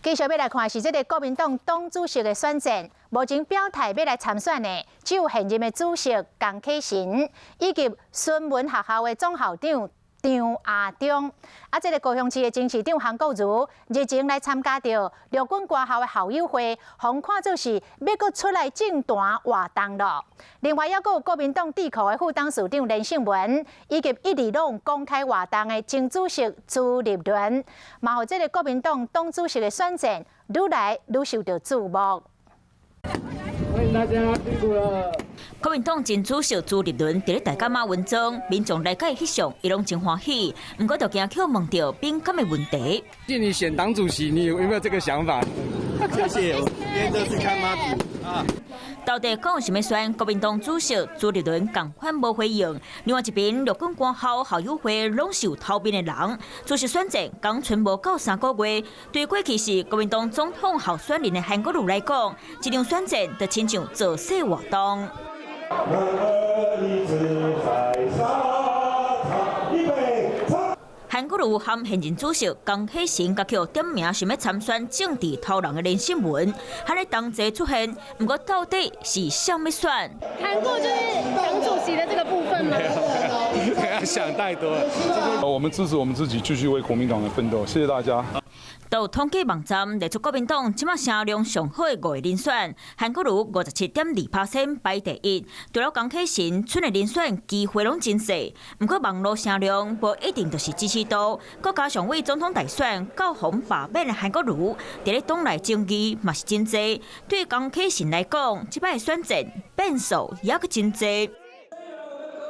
繼續欲來看是這个國民黨黨主席的選戰，目前表態欲來參選的只有現任的主席江啟臣，以及孫文學校的總校長張亞中。啊，這个高雄市的前市長韓國瑜日前來參加著陸軍官校的校友會，予看做是欲閣出來政壇活動囉。另外，猶閣有國民黨智庫的副董事長連勝文，以及一直攏公開活動的前主席朱立倫，嘛予這个國民黨黨主席的選戰愈來愈受著矚目。歡迎大家，辛苦了。國民黨前主席朱立倫佇咧大甲媽雲莊，民眾來共伊翕相，伊攏真歡喜。毋過就驚予問著敏感的問題。建議選黨主席，你有沒有這個想法？謝謝，今天這次看媽祖啊。到底講啥物選國民黨主席朱立倫仝款無回應。另外一邊，陸軍官校校友會攏是有頭面的人，主席選戰剛賰無夠3個月，對過去是國民黨總統候選人的韓國瑜來講，這場選戰就親像造勢活動。男兒立志在沙場，預備。韓國瑜和現任主席江啟臣，共予點名想欲參選政治頭人的連勝文，還咧同齊出現。毋過到底是啥欲選？談過就是黨主席的這個部分嗎？不要想太多。我們支持我們自己，繼續為國民黨來奮鬥。謝謝大家。到統計網站列出國民黨這馬聲量上好的五個人選，韓國瑜57.2%排第一，除了江啟臣，賰的人選機會攏真細。毋過網路聲量無一定就是支持度，閣加上為總統大選較予罷免的韓國瑜，佇咧黨內爭議嘛是真濟。對江啟臣來講，這擺選戰變數猶閣真濟。